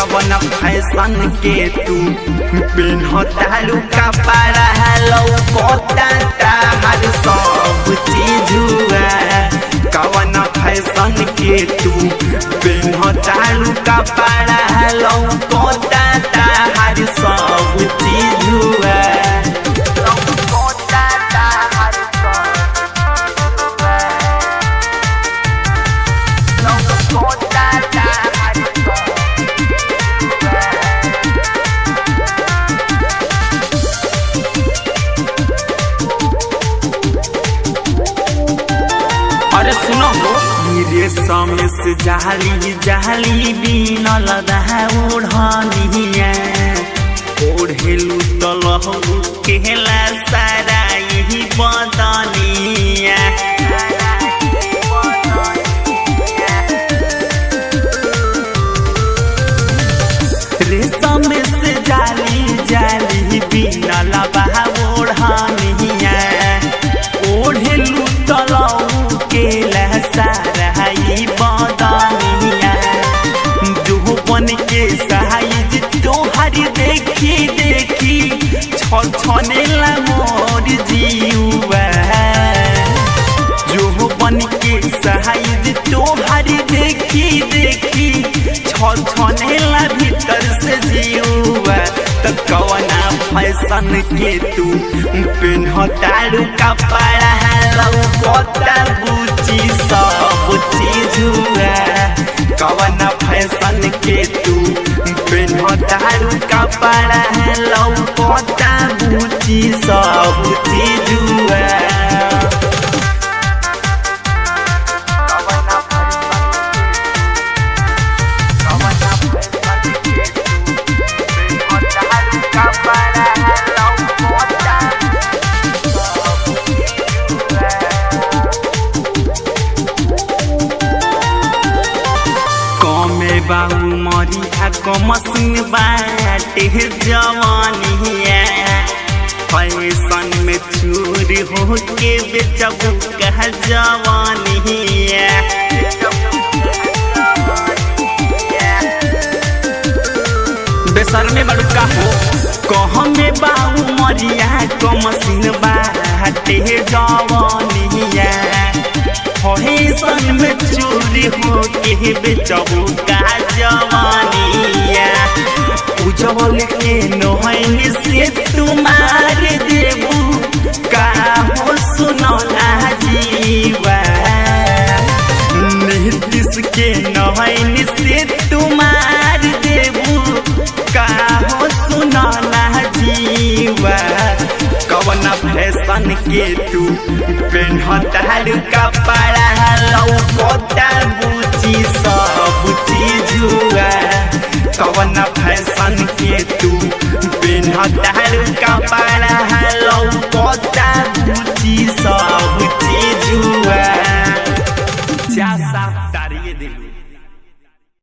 कवन फैशन के तू पेन्हतारू कपड़ा लौकता ताहर सब चीजुआ। कवन फैशन के तू पेन्हतारू कपड़ा लौकता ताहर सब चीजुआ। लौकता ताहर सब लौकता ताहर सब। अरे सुनो हो रेशम से जाली जाली बीनल ओढ़निया ओढ़ेलू तलहु केला सारा यही बदनिया। रेशम से जाली जाली बीनल ओढ़निया ओढ़ेलू तलहु केला सारा ई बदनिया। जोबन के साइज तोहर देखी देखी छछनेला मोर जीवा। जोबन के साइज तोहर देखी देखी छछनेला भीतर से जीवा। त कवना फैशन के तू पेन्हतारू कपड़ा लौकता बुची सब चीजुआ। कवना फैशन के तू पेन्हतारू कपड़ा लौकता बुची सब चीजुआ। कमे बाबू मरिया कमसिन बाटे जवानिया फैशन में चूर हो के बेचबू कह जवानिया। बेसर में बड़का हो कहमे बाबू मरिया कमसिन बाटे जवानिया फैशन में चोरी हो के बेचबू का जवानिया। उजवल के नहन से तुम्हार देबू का हो सुनो ना जीवा। नीतीश के नहन से तुम्हार देबू का हो सुनो ना जीवा। कवना फैशन के तू पेन्हतारू कपड़ा लौकता बुची सब चीजुआ। कवना फैशन के तू पेन्हतारू कपड़ा